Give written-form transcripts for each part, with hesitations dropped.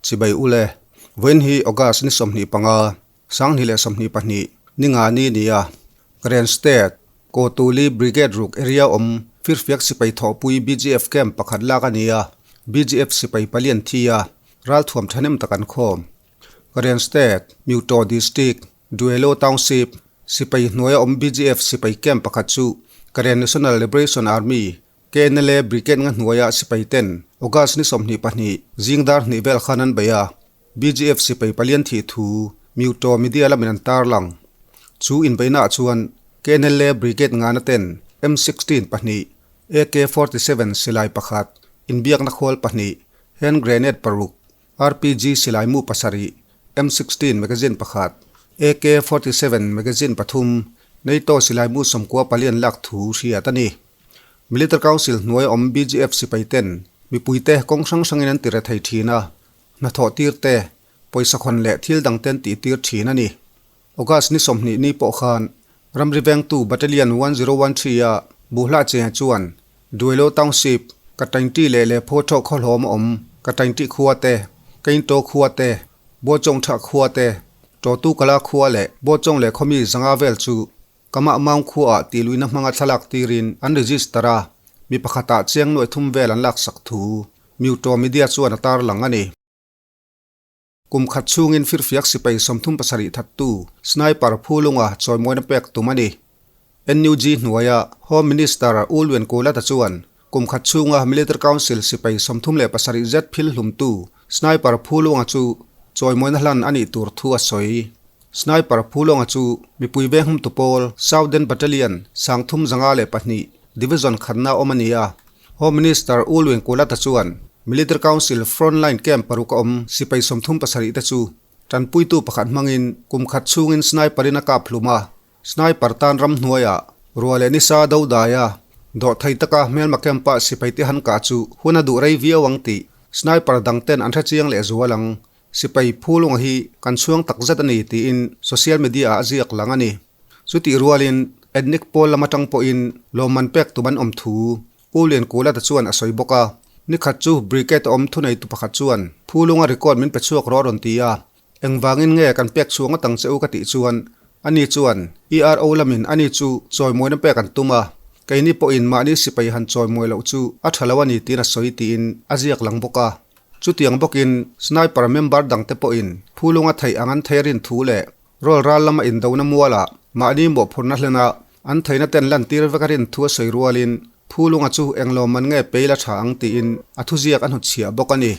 Chibai ule, vawiin hi August ni 25, 2022, ni nga ni ni a, Karen State, Kawtuli Brigade ruk area awm Firfiak sipai thawhpui BGF camp pakhat lak a ni a, BGF sipai palian thi a, ralthuam thahnem tak an khawm. Karen State, Myuto District, Duelo Township, sipai hnuaia awm BGF sipai camp pakhat chu Karen National Liberation Army, KNLA Brigade nga hnuaia sipai ten August ni 22 zing dar hnih vel khan an bei a, BGF sipai palian thih thu Myuto media lamin an tarlang. Chu inbeihnaah chuan KNLA Brigade ngana ten M16 pahnih, AK-47 silai pakhat, inbiakna khawl pahnih, hand grenade paruk, RPG silai mu pasarih, M16 magazine pakhat, AK-47 magazine pathum, NATO silai mu sawmkua palian lak thu hriat a ni. Military Council hnuai awm BGF sipai ten mipuite kawng hrang hrangin an tire thei thin a, hnathawh tir te, pawisa khawn leh thil dang ten tih tir thin a ni. August ni 20 ni pawh khan ramri vengtu Battalion 1013 a Buhla Cheng chuan Duelo Township, Katainti leh Lephaw Thaw khawhlawm a awm Katainti khua te, Kainto khua te, Buachawngtha khua te, Tawtukala khua leh Buachawng leh khawmi zanga vel chu Kamah Maung khuaah tihluihna hmanga thlalak tirin an register a, mi pakhatah chiang nuaih thum vel an laksak thu Myuto Media chuan a tarlang a ni. Kum khat chhungin firfiak sipai 37 thattu sniper Phulunga chawimawina pek tum a ni. NUG hnuaia Home Minister U Luen Kulata chuan kum khat chhunga Military Council sipai 37 zet phil hlumtu sniper Phulunga chu chawimawina hlan a nih tur thu a sawi. Sniper Phulunga chu mipui venghum tu pawl Southern Battalion 352 Division khatna awm a ni a. Home Minister U Luen Kulata chuan Military Council Frontline Camp paruk a awm sipai 37 te chu tanpuitu pakhat hmangin kum khat chhungin sniper in a kap hlum a. Sniper tan ram hnuaiah ruah leh nisa do daia dawh thei taka hmelma camp ah sipai te han kah chu hun a duh rei viau ang tih sniper dang ten an hre chiang leh zual ang. Sipai Phulunga hi kan chhuang tak zet a ni tiin social media ah a ziak lang a ni. Chutih rualin ethnic pawl lam atang pawhin lawmman pek tum an awm thu U Lian Kulata chuan a sawi bawk a. Ni khat chu brigade awm thuneitu pakhat chuan Phulunga record min pe chhuak rawh a rawn ti a. Engvangin nge kan pek chhuang atang che u ka tih chuan ani chuan ERO lamin ani chu chawimawina pek an tum a, keini pawhin mahni sipai han chawimawi loh chu a tha lo a ni tiin a sawi tiin a ziak lang bawk a. Chutiang bawkin sniper member dangte pawhin Phulunga theih ang an thei rin thu leh Rawl ral lama indona mualah mahni mawhphurhna hlena an theihna ten lantir vek a rin thu a sawi rualin Phulunga chu englawmman nge peil a tha ang tiin a thuziak a hnutchhiah bawk a ni.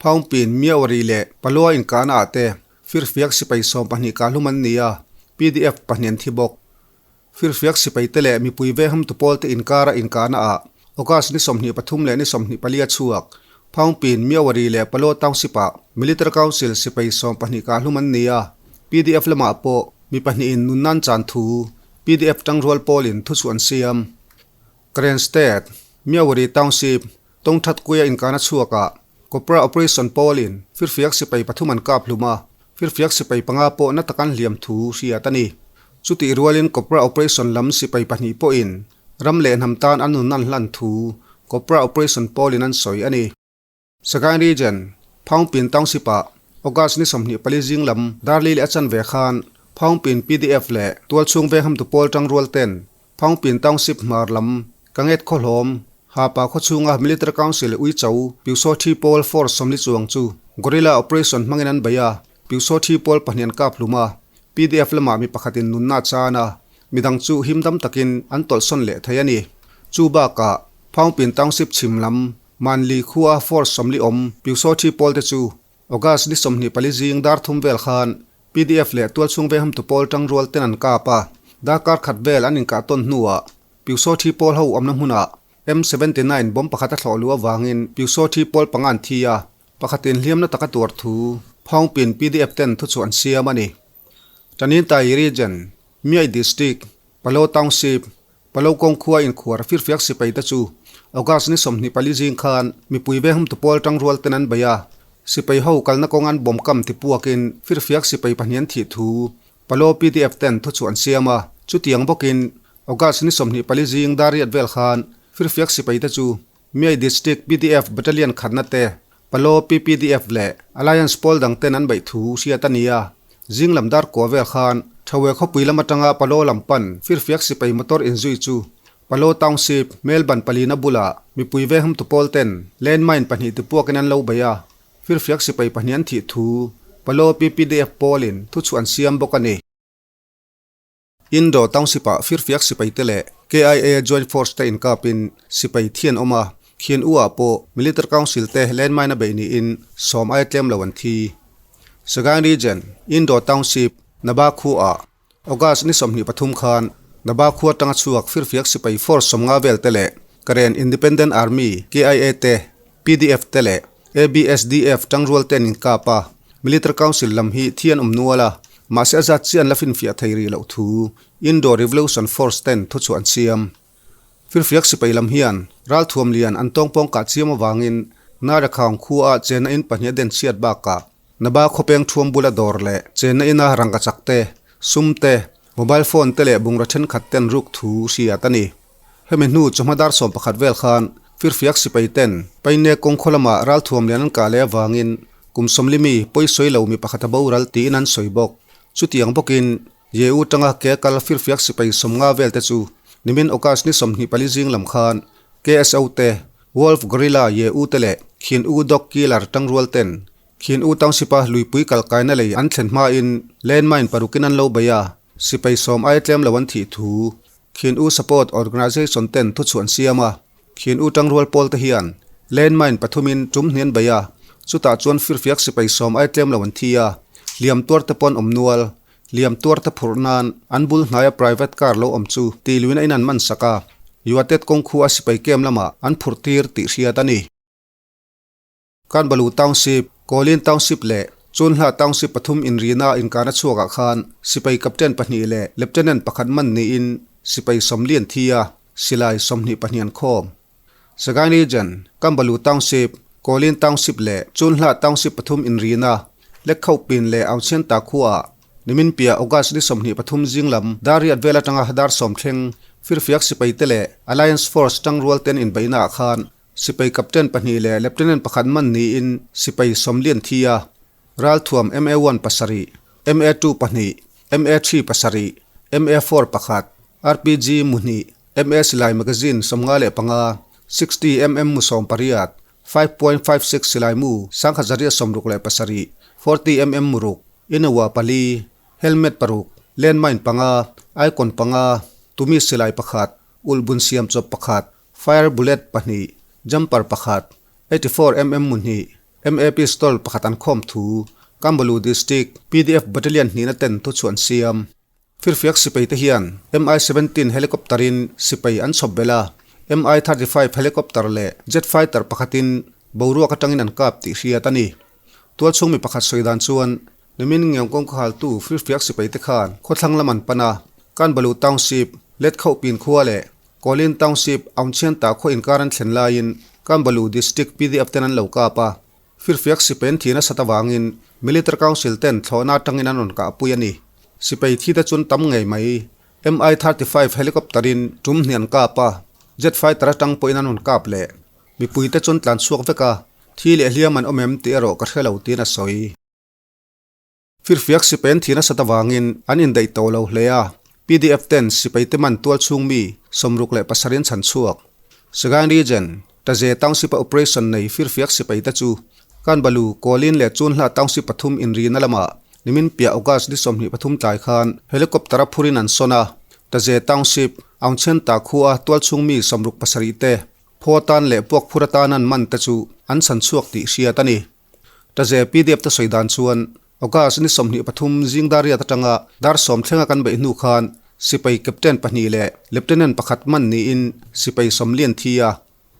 Phaungpin, Miawari leh Palua inkahna ah te firfiak sipai 12 kahlum an ni a, PDF pahnih an thi bawk. Firfiak sipai te leh mipui vengham tu pawl te inkara inkahna ah August ni 23 leh ni 24 a chhuak. Phaungpin, Miawari leh Palua Township ah Military Council sipai 12 kahlum an ni a, PDF lamah pawh mi pahnihin nunna an chan thu PDF tangrual pawlin thuchhuah an siam. Karen State, Miawari Township, Tawngthat kuia inkahna chhuakah Copra Operation pawlin firfiak sipai pathum an kap hlum a, firfiak sipai panga pawh na tak an hliam thu hriat a ni. Chutih rualin Copra Operation lam sipai pahnih pawhin ram leh hnam tan an nun an hlan thu Copra Operation pawlin an sawi a ni. Sagaing Region, Phaungpin Township-ah August ni 24 zing lam Darli leh a chanve khan Phaungpin PDF leh tualchhung venghamtu pawl tangrual ten Phaungpin Township hmar lam Kanget khawhlawm, Hapa khawchhunga Military Council Uicho Pyusawthi pawl Force 40 chuang chu Guerrilla Operation hmangin an bei a, Pyusawthi pawl pahnih an kap hlum a, PDF lamah mi pakhatin nunna a chan a, midang chu himdam takin an tawlhsawn leh thei a ni. Chu bakah Phaungpin Township chhim lam Manli khua Force 40 awm Pyusawthi pawl te chu August ni 24 zing dar thum vel khan PDF leh tualchhung venghamtu pawl tangrual ten an kap a, darkar khat vel an inkah tawn hnuah Pyusawthi pawl ho awmna hmunah M79 bomb pakhat a thlawh luh avangin Pyusawthi pawl panga an thi a, pakhatin hliamna taka tuar thu Phaungpin PDF ten thuchhuah an siam a ni. Tanintai Region, Miai District, Palo Township, Palo kawng khua inkhuar firfiak sipai te chu August ni 24 zing khan mipui venghamtu pawl tangrual ten an bei a, sipai ho kalna kawng an bomb kam ti puakin firfiak sipai pahnih an thih thu Palo PDF ten thuchhuah an siam a, chutiang bawkin August ni 24 zing dar riat vel khan firfiak sipai te chu Miai District PDF Battalion khatna te Palo PPDF leh Alliance pawl dang ten an beih thu hriat a ni a. Zing lam dar kua vel khan Thawe khawpui lam atanga Palo lam pan firfiak sipai motor inzui chu Palo Township, Melbourne palina bulah mipui vengham tu pawl ten landmine pahnih tipuakin an lo bei a, firfiak sipai pahnih an thih thu Palo PPDF pawlin thuchhuah an siam bawk a ni. Indo Township-ah firfiak sipaite leh KIA Joint Force te inkapin sipai thi an awm a, Khian U-ah pawh Military Council te landmine a beih niin sawm aia tlem lo an thi. Sagaing Region, Indo Township, Naba khuaah August ni 23 khan Naba khua atanga chhuak firfiak sipai force 50 vel te leh Karen Independent Army, KIA, te, pdf te leh ABSDF tangrual te an inkap a, Military Council lam hi thi an awm nual a, mahse a zat chiah an la finfiah thei rih loh thu Indo Revolution Force ten thuchhuah an siam. Firfiak sipai lam hian ralthuam lian an tawngpawng kah chiam avangin Narakhaung khua ah chenna in pahnih a den chhiat bakah Naba khawpeng thuam bula dawr leh chenna ina rangkachak te, sum te, mobile phone te leh bungraw thenkhat te an ruk thu hriat a ni. Hemi hnu chawhma dar 11 vel khan firfiak sipai ten Paine kawng khaw lamah ralthuam lian an kah leh avangin kum 40 mi pawi sawi lo mi pakhat a boral tiin an sawi bawk. Chutiang bawkin Yeu tanga ke kal firfiak sipai 50 vel te chu nimin August ni 24 zing lam khan KSO te, Wolf Gorilla Yeu te leh Khin U Dog Killer tangrual ten Khin U Township a luipui kalkaina lei an thlen hmain landmine parukin an lo bei a, sipai 10 aia tlem lo an thih thu Khin U Support Organization ten thuchhuah an siam a, Khin U tangrual pawl te hian landmine pathumin tum hni an bei a, chutah chuan firfiak sipai 10 aia tlem lo an thi a, hliam tuar te pawh an awm nual. Hliam tuar te phurh nan an bul hnaia private car lo awm chu tih luina in an man sak a, Yuatet kawng khu a sipai kem lamah an phurh tir tih hriat a ni. Kanbalu Township, Kawlin Township leh Chunhla Township pathum inrina inkana chhuakah khan sipai captain pahnih leh lieutenant pakhat man niin sipai 40 an thi a, silai 22 an khawm. Sagaing Region, Kanbalu Township, Kawlin Township leh Chunhla Township pathum inrina Lekkhauhpin leh Aungchhianta khuaah nimin piah August ni 23 zing lam dar riat vel atanga dar 10 thleng firfiak sipaite leh Alliance Force tangrual ten inbeihnaah khan Sipai captain pahnih leh lieutenant pakhat man niin sipai 40 an thi a, ralthuam MA one pasarih, MA two pahnih, MA three pasarih, MA four pakhat, RPG mu hnih, MA silai magazine 55, 60 mm mu 18, 5.56 silai mu 1167, 40 mm mu ruk, Innova pali, helmet paruk, landmine panga, icon panga, tumi silai pakhat, ulhbun siam chawp pakhat, Fire bullet pahnih, jumper pakhat, 84 mm mu hnih, MA pistol pakhat an khawm thu, Kambalu District pdf Battalion hnihna ten thuchhuah an siam. Firfiak sipai te hian Mi-17 helicopter in sipai an chhawp belh a, Mi-35 helicopter leh jet fighter pakhatin boruak atangin an kap tih hriat a ni. Tualchhung mi pakhat sawi dan chuan Nimin ngeung kawngka haltu firfiak sipai te khan khawthlang lam an pan a, Kanbalu Township, Letkhauhpin khua leh Kawlin Township, Aungchhianta khaw inkar an thlen laiin Kambalu District pdf ten an lo kap a, firfiak sipai an thi nasat avangin Military Council ten thlawhna atangin an rawn kahpui a ni. Sipai thi te chuan tam ngei mai. Mi-35 helicopter in tum hnih an kap a, jet fighter atang pawhin an rawn kap leh. Mipui te chuan tlan chhuak vek a, thi leh hliam an awm em tih erawh ka hre lo tiin a sawi. Firfiak sipai an thi nasat avangin an indaih tawh lo hle a, pdf ten sipai te man tual chhung mi 67 an chhan chhuak. Sagaing Region, Taze Township a operation nei firfiak sipai te chu Kanbalu, Kawlin leh Chunhla Township pathum inrina lamah nimin piah August ni 23 tlai khan helicopter a phurin an sawn a, Taze Township, Aungchhenta khua tual chhung mi 67 te phaw atan leh puak phur atan an man te chu an chhan chhuak tih hriat a ni. Taze pdf te sawi dan chuan August ni 23 zing dar riat atanga dar 10 thlenga kan beih hnu khan sipai captain pahnih leh lieutenant pakhat man niin sipai 40 an thi a,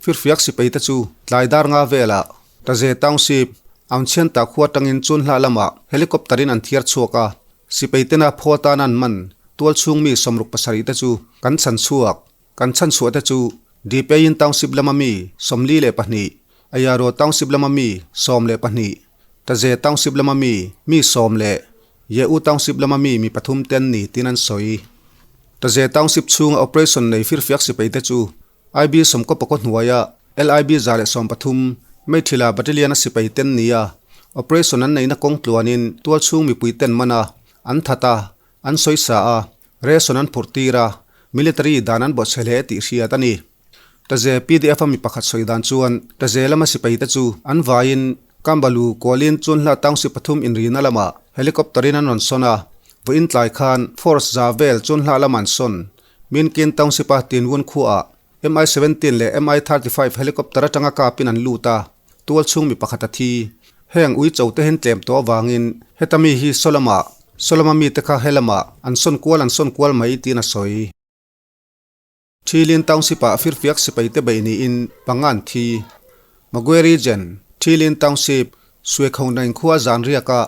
firfiak sipai te chu tlai dar nga velah Taze Township, Aungchhianta khua atangin Chunhla lamah helicopter in an thiar chhuak a, sipai tena phaw atan an man tual chhung mi 67 te chu kan chhan chhuak. Kan chhan chhuah te chu Dipeiin Township lama mi 42, Ayaro Township lama mi 12, Taze Township lama mi mi 10 leh Ye'u Township lama mi mi pathum te an ni tiin an sawi. Taze Township chhunga operation nei firfiak sipai te chu IB 11 hnuaia LIB 113, Meithila Battalion a sipai ten nia operation an neihna kawng tluanin tualchhung mipui ten man a, an that a, an sawisa a, ration an phurh tir a, military dan an bawhchhe hle tih hriat a ni. Taze pdf a mi pakhat sawi dan chuan Taze lama sipai te chu an vaiin Kambalu kualin Chunhla Township pathum inrina lamah helicopter in an rawn sawn a, vawiin tlai khan force za vel Chunhla lama an sawn. Minkin Township a Tinwun khuaah Mi-17 leh Mi-35 helicopter atanga kapin an lut a, tual chhung mi pakhat a thi. Heng ui cho te hian tlem tawh avangin heta mi hi saw lamah, saw lama mite kha he lamah an sawn kual an sawn kual mai tiin a sawi. Thilin Township-ah firfiak sipai te beih niin panga an thi. Magwe Region, Thilin Township, Suekhongdaing khua zan riaka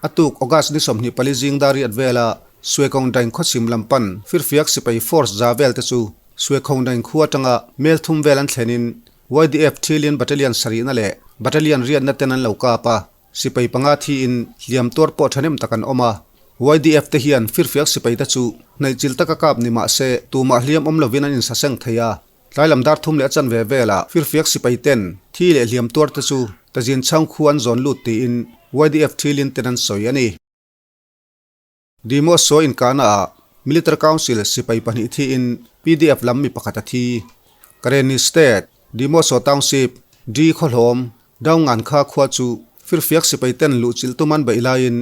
a tuk August ni 24 zing dar riat vela Suekhongdaing khawchhim lam pan firfiak sipai force za vel te chu Suekhongdaing khua atanga mel thum vel an thlenin YDF Thilin Battalion sarihna leh Battalion riatna ten an lo kap a. Sipai panga thiin hliam tuar pawh thahnem tak an awm a. YDF te hian firfiak sipai te chu hnaihchilh taka kap ni mah se tumah hliam awm lovin an insaseng thei a. Tlai lam dar thum leh a chanve velah firfiak sipai ten thi leh hliam tuar te chu Tazin chhang khu an zawn lut tiin YDF thilin ten an sawi a ni. Dimo sawi inkahna ah Military Council sipai pahnih thiin PDF lam mi pakhat a thi. Karenni State, Dimoso Township, Di Khawhlawm, Daungan kha khua chu firfiak sipai ten luhchilh tum an beih laiin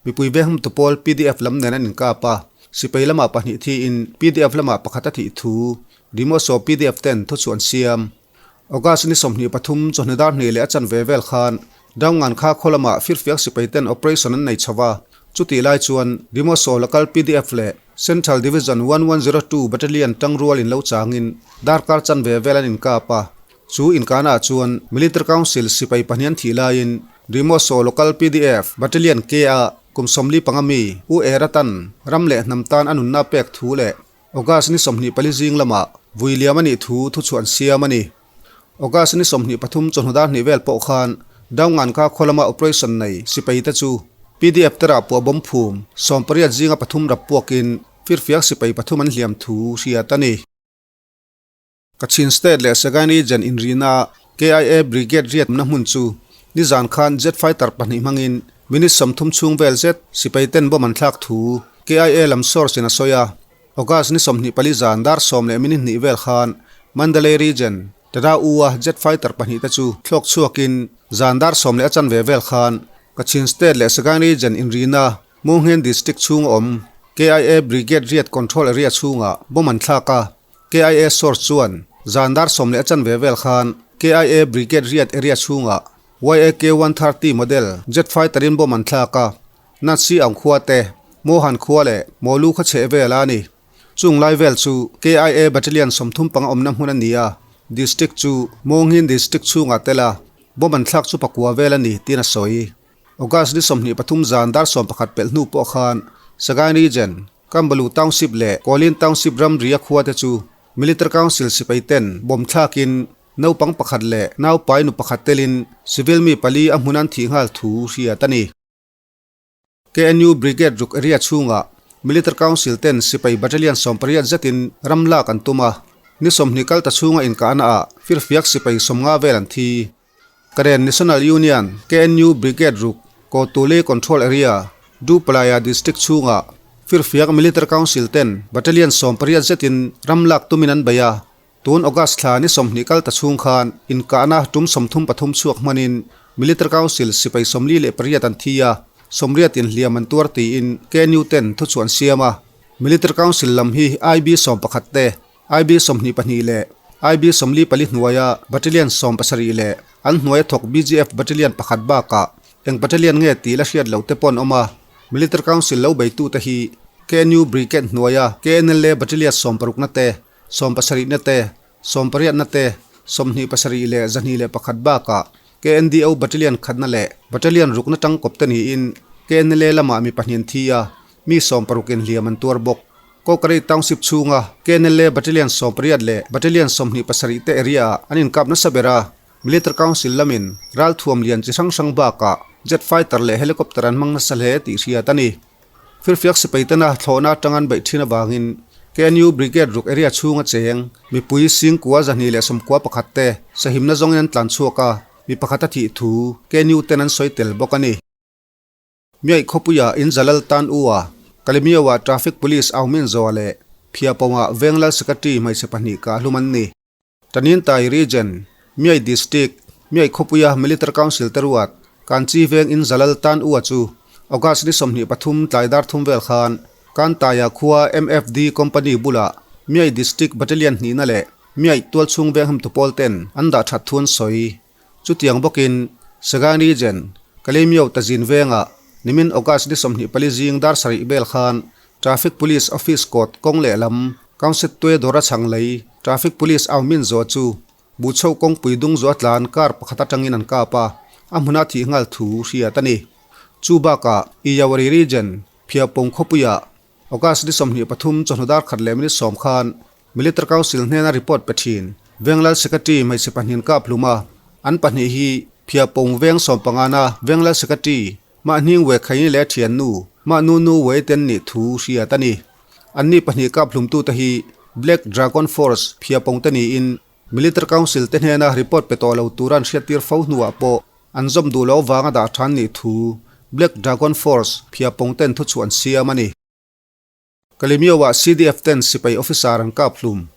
mipui vehum tu pawl PDF lam nen an inkap a, sipai lamah pahnih thiin PDF lamah pakhat a thih thu Dimoso PDF ten thuchhuah an siam. August ni 23 chawhnu dar hnih leh a chanve vel khan Dawngan kha khaw lamah firfiak sipai ten operation an nei chho a, chutih lai chuan Dimoso local PDF leh Central Division 1102 Battalion tangrual in lo changin darkar chanve vel an inkap a, chu inkahnaah chuan Military Council sipai pahnih an thih laiin Dimoso local PDF Battalion K-a kum 45 mi U Eratan ram leh hnam tan a nunna pek thu leh August ni 24 zing lamah vui liam a nih thu thuchhuah an siam a ni. August ni 23 chawhnu dar hnih vel pawh khan Dawngan kha khaw lama operation nei sipai te chu PDF te rah puah bawm phum 18 zinga pathum rap puakin firfiak sipai pathum an hliam thu hriat a ni. Kachin State leh Sagaing Region inrina KIA Brigade riatna hmun chu nizan khan jet fighter pahnih hmangin minute 30 chhung vel zet sipai ten bomb an thlak thu KIA lam source in a sawi a. August ni 24 zan dar sawm leh minute hnih vel khan Mandalay Region, Tada U-a jet fighter pahnih te chu thlawk chhuakin zan dar sawm leh a chanve vel khan Kachin State leh Sagaing Region inrina Monghen District chhunga awm KIA Brigade riat control area chhungah bomb an thlak a. KIA source chuan zan dar sawm leh a chanve vel khan KIA Brigade riat area chhungah YAK 130 model jet fighter in bomb an thlak a, Natsi ang khua te, Mohan khua leh Mawlu khaw chheh vel a ni. Chung lai vel chu KIA Battalion 35 awmna hmun a ni a, district chu Mawnghin district chhungah tel a, bomb an thlak chu pakua vel a ni tiin a sawi. August ni 23 zan dar 11 pelh hnu pawh khan Sagaing Region, Kambalu Township leh Kawlin Township ramria khua te chu Military Council sipai ten bomb thlakin naupang pakhat leh naupai nu pakhat telin civil mi pali a hmun an thih nghal thu hriat a ni. KNU Brigade ruk area chhungah Military Council ten sipai battalion 80 zetin ram lak an tum a, ni 20 kal ta chhunga inkahna ah firfiak sipai 50 vel an thi. Karen National Union, KNU, Brigade ruk, Kawtuli Control Area, Dupalaya District chhungah Firfiak Military Council ten Battalion 80 zetin ram lak tumin an bei a. Tun August thla ni 20 kal ta chhung khan inkahna tum 33 chhuak hmanin Military Council sipai 48 an thi a, 80 in hliam an tuar tiin KNU ten thuchhuah an siam a. Military Council lam hi IB 11 te IB 22 leh IB 44 hnuaia Battalion 70 leh an hnuaia thawk BGF Battalion pakhat bakah eng battalion nge tih la hriat loh te pawh an awm a. Military Council lo beitute hi KNU Brigade hnuaia KNLA Battalion 60 na te, 70 na te, 80 na te, 27 leh 101 bakah KNDO Battalion khatna leh Battalion rukna tangkawp te niin KNLA lamah mi pahnih an thi a, mi 60 in hliam an tuar bawk. Kawkarei Township chhunga KNLA Battalion 80 leh Battalion 27 te area ah an inkap nasa ber a, Military Council lamin ralthuam lian chi hrang hrang bakah jet fighter leh helicopter an hmang nasa hle tih hriat a ni. Firfiak sipai tena thlawhna atang an beih thin avangin KNU Brigade ruk area chhunga cheng mipui singkua 291 te sahimna zawngin an tlan chhuak a. mi pakhat a thih thu KNU ten an sawi tel bawk a ni. Miaih khawpuia in Jalal Tan U-a Kalemyo-ah Traffic Police au min zawh leh Phiapawngah Venglal Secretary hmeichhe pahnih kah hlum an ni. Tanintai Region, Miaih District, Miaih khawpuia Military Council te ruat, Kanchi veng in Jalal Tan Ua chu August ni 23 tlai dar thum vel khan Kantaia khua MFD Company bulah Miaih District Battalion hnihna leh Miaih tualchhung veng hamtu pawl ten an dah that thu an sawi. Chutiang bawkin Sagaing Region, Kalaymyo Tazin vengah nimin August ni 24 zing dar sarih vel khan Traffic Police Office kawt kawng lehlam Council Tue dawra chhang lei Traffic Police au min zawh chu Buhchho kawngpui dung zawh a tlan car pakhat atangin an kap a, a hmuna thih nghal thu hriat a ni. Chu bakah Iyawari Region, Phiapong khawpuiah August ni 23 chawhnu dar khat leh minute sawm khan Military Council hnena report pe thin Venglal Secretary hmeichhe pahnin kap hlum a, an pahnih hi Phiapong veng sawmpangana Venglal Secretary Mahni we khaini leh thiannu, mahnu nu we ten nih thu hriat a ni. Anni pahnih kap hlumtute hi Black Dragon Force phiapawng te niin Military Council te hnena report pe tawh lo tura an hriattir fo hnuah pawh an zawm duh loh avanga dah than nih thu Black Dragon Force phiapawng ten thuchhuah an siam a ni. Kalemyo-ah CDF ten sipai officer an kap hlum.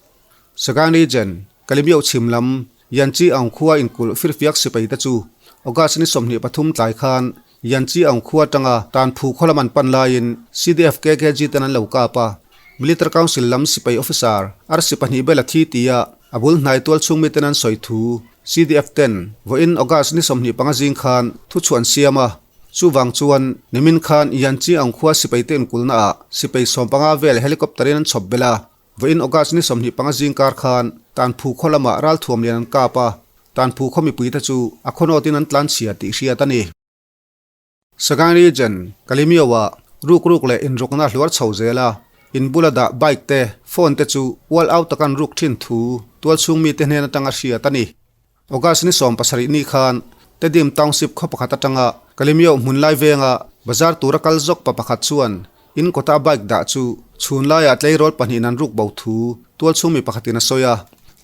Sagaing Region, Kalemyo chhim lam, Yanchi Aung khua inkulh firfiak sipai te chu August ni 23 tlai khan Yanchi Aung khua atanga Tanphu khaw lam an pan laiin CDF KKG ten an lo kap a. Military Council lam sipai officer arsi pahnih bel a thi tia a bul hnai tual chhung miten an sawi thu CDF ten vawiin August ni 25 zing khan thuchhuah an siam a. Chuvang chuan nimin khan Yanchi ang khua sipaite inkulna ah sipai 15 vel helicopter in an chhawp belh a, vawiin August ni 25 zingkar khan Tanphu khaw lamah ralthuam lian an kap a, Tanphu khaw mipuite chu a khawnawt in an tlanchhia tih hriat a ni. Sagaing Region, Kalemyo ah ruk ruk leh inrukna a hluar chho zel a, in bula dah bike te, phone te chu ual au taka an ruk thin thu tualchhung mite hnen atanga hriat a ni. August ni 70 ni khan Tedim Township khaw pakhat atanga Kalemyo hmun lai venga bazar tura kal zawk pa pakhat chuan in kawta bike dah chu chhun laiah tleirawl pahnihin an ruk bo thu tualchhung mi pakhatin a sawi a.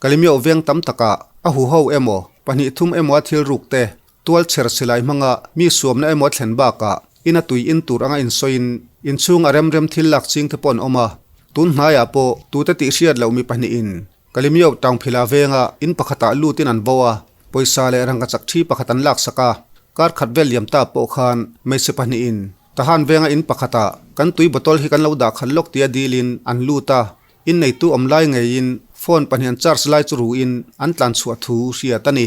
Kalemyo veng tam takah a huho emaw pahnih thum emaw a thil ruk te tual chher silai hmanga mi suamna emaw a thlen bakah in a tui in tur anga insawiin inchhung a remrem thil lak ching te pawh an awm a. Tun hnaiah pawh tute tih hriat loh mi pahnihin Kalemyo Taungphila venga in pakhatah lutin an bo a, pawisa leh rangkachak thi pakhat an laksak a, kar khat vel liam ta pawh khan hmeichhe pahnihin Tahan venga in pakhatah kan tui bottle hi kan lo dah khat lawk tia dilin an lut a, in neitu awm lai ngeiin phone pahnih an charge lai chu ruin an tlan chhuah thu hriat a ni.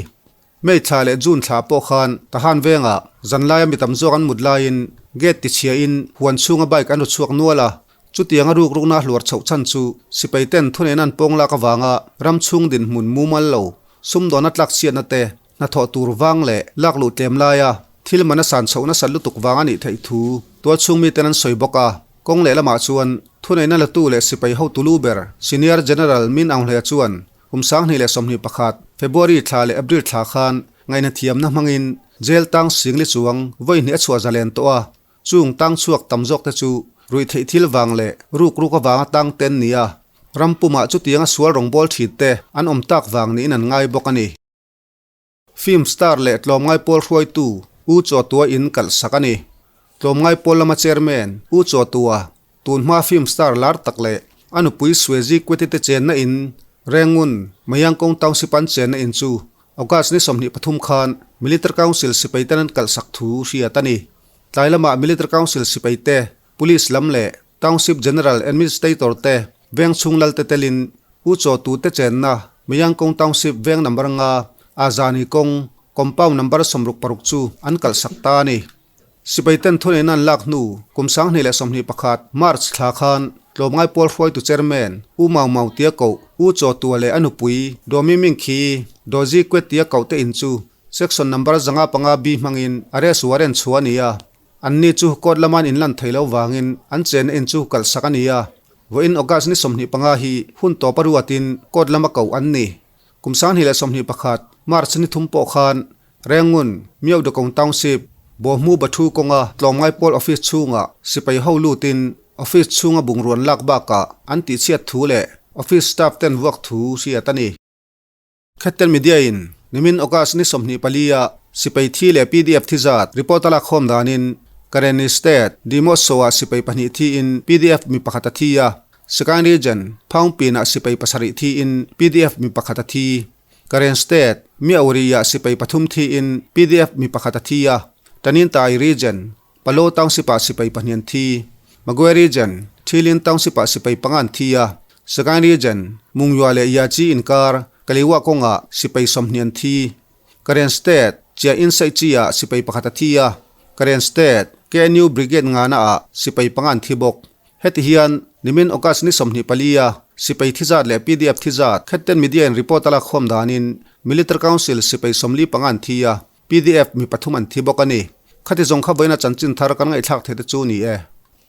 May thla leh June thla pawh khan Tahan vengah zanlaia mi tam zawk an mut laiin gate tichhiahin huan chhunga bike an ru chhuak nual a, chutianga rukrukna hluar chhoh chhan chu sipai ten thuneihna an pawng lak avanga ram chhung dinhmun mumal lo, sumdawna tlak chhiatna te, hnathawh tur vang leh lak luh tlem laia thil mana san chhoh nasat lutuk vang a nih theih thu tualchhung miten an sawi bawk a. Kawng lehlamah chuan thuneihna latu leh sipai hotu lu ber Senior General Min Aung Hlei chuan Kum 2021, February thla leh April thla khan ngaihna thiamna hmangin jail tang singli chuang vawi hnih a chhuah zalen tawh a, chung tang chhuak tam zawk te chu ruih theih thil vang leh ruk ruk avanga tang ten ni a, ram pumah chutianga sual rawngbawl thin te an awm tak vang niin an ngai bawk a ni. Film star leh tlawmngai pawl hruaitu U Chaw Tua in kalh sak a ni. Tlawmngai pawl lama chairman U Chaw Tua, tunhma film star lar tak leh a nupui Suezi Kweti te chenna in Rengun, Mayangkong Township an chenna in chu August ni 23 khan Military Council sipai ten an kalh sak thu hriat a ni. Tlai lamah Military Council sipai te, Police lam leh Township General Administrator te, veng chhung lal te telin U Chaw Tu te chenna Mayangkong Township veng number nga Azani kawng compound number 66 chu an kalhsak ta a ni. Sipai ten thuneihna an lak hnu kum 2021 March thla khan tlawmngai pawl hruaitu chairman U Mau Mau tia koh U Chaw Tua leh a nupui Domi Ming Khi Dozi Kwet tia koh te in chu section number 505 B hmangin arrest warrant chhuah a ni a. Anni chu court lama an inlan thei lo vangin an chenna in chu kalhsak a ni a, vawiin August ni 25 hi hun tawp a ruatin court lama koh an ni. Kum 2021 March ni thum pawh khan Rengun, Myohdakong Township, Bawhmu Bathu kawnga tlawmngai pawl office chhungah sipai ho lutin office chhunga bungruan lak bakah an tihchhiat thu leh office staff ten vuak thu hriat a ni. Khetten Media in. Nimin August ni 24 a sipai thi leh pdf thi zat report a lak khawm danin Karenni State, Dimoso ah sipai pahnih thiin pdf mi pakhat a thi a, Sagaing Region, Phaungpin ah sipai pasarih thiin pdf mi pakhat a thi. Karen State, Myauri ah sipai pathum thiin pdf mi pakhat a thi a, Tanintharyi Region, Palo Township ah sipai pahnih an thi. Magwe Region, Thilin Township ah sipai panga an thi a, Sagaing Region, Mungyua leh Yachi inkar Kaliwa kawngah sipai 20 an thi. Karen State, Chia Insaih Chi ah sipai pakhat a thi a, Karen State, KNU Brigade ngana ah sipai panga an thi bawk. Heti hian nimin August ni 24 a sipai thi zat leh pdf thi zat Khetten Media in report a lak khawm danin Military Council sipai 45 an thi a, Pdf mi pathum an thi bawk a ni. Khati zawng kha vawiina chanchin thar kan ngaihthlak thei te chu ni e.